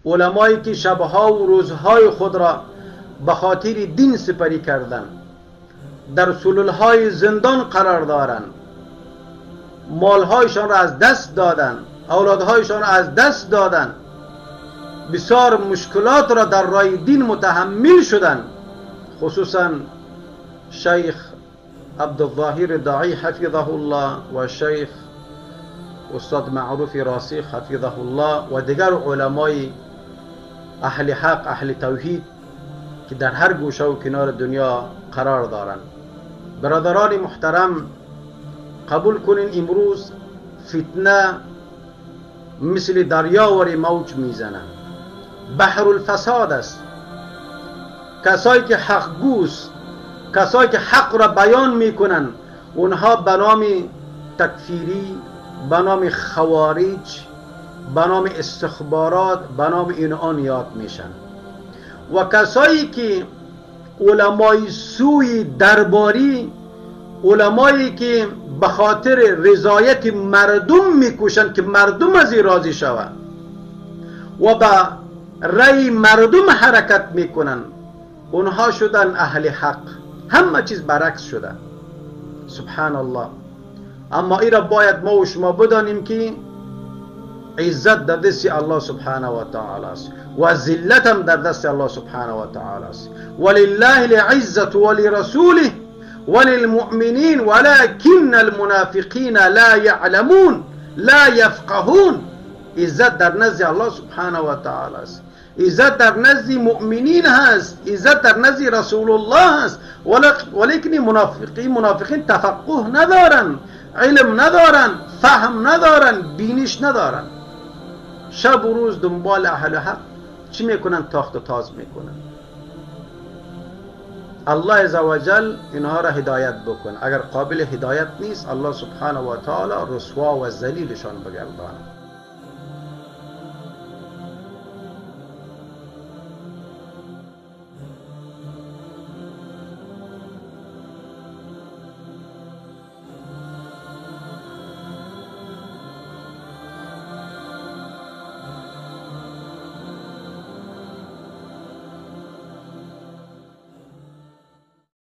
علمایی که شبها و روزهای خود را به خاطر دین سپری کردند، در سلولهای زندان قرار دارند، مالهایشان را از دست دادند، اولادهایشان را از دست دادند، بسیار مشکلات را در راه دین متحمل شدند. خصوصا شیخ عبدالظاهر داعی حفظه الله و شیخ استاد معروف راسخ حفظه الله و دیگر علمای اهل حق، اهل توحید که در هر گوشه و کنار دنیا قرار دارند. برادران محترم، قبول کنین امروز فتنه مثل دریاوری موج میزنه، بحر الفساد است. کسایی که حق گوست، کسایی که حق را بیان میکنن، اونها به نام تکفیری، به نام خوارج، به نام استخبارات، به نام این آن یاد میشن. و کسایی که علمای سوی درباری، علمایی که به خاطر رضایت مردم میکوشند که مردم از این راضی شوند و به رأی مردم حرکت میکنن، اونها شدن اهل حق. همه چیز برعکس شده، سبحان الله. اما ای را باید ما و شما بدانیم که عزت در دست الله سبحانه و تعالی است و ذلت هم در دست الله سبحانه و تعالی است. ولله العزة ولرسوله وللمؤمنین ولكن المنافقین لا یعلمون لا یفقهون. عزت در نزد الله سبحانه و تعالی است، عزت در نزد مؤمنین هست، عزت در نزد رسول الله هست. ولیکن منافقین تفقه ندارن، علم ندارن، فهم ندارن، بینش ندارن. شب و روز دنبال اهل حق چی میکنن؟ تاخت و تاز میکنن. الله عزوجل اینها را هدایت بکن. اگر قابل هدایت نیست، الله سبحانه و تعالی رسوا و ذلیلشان بگردانه.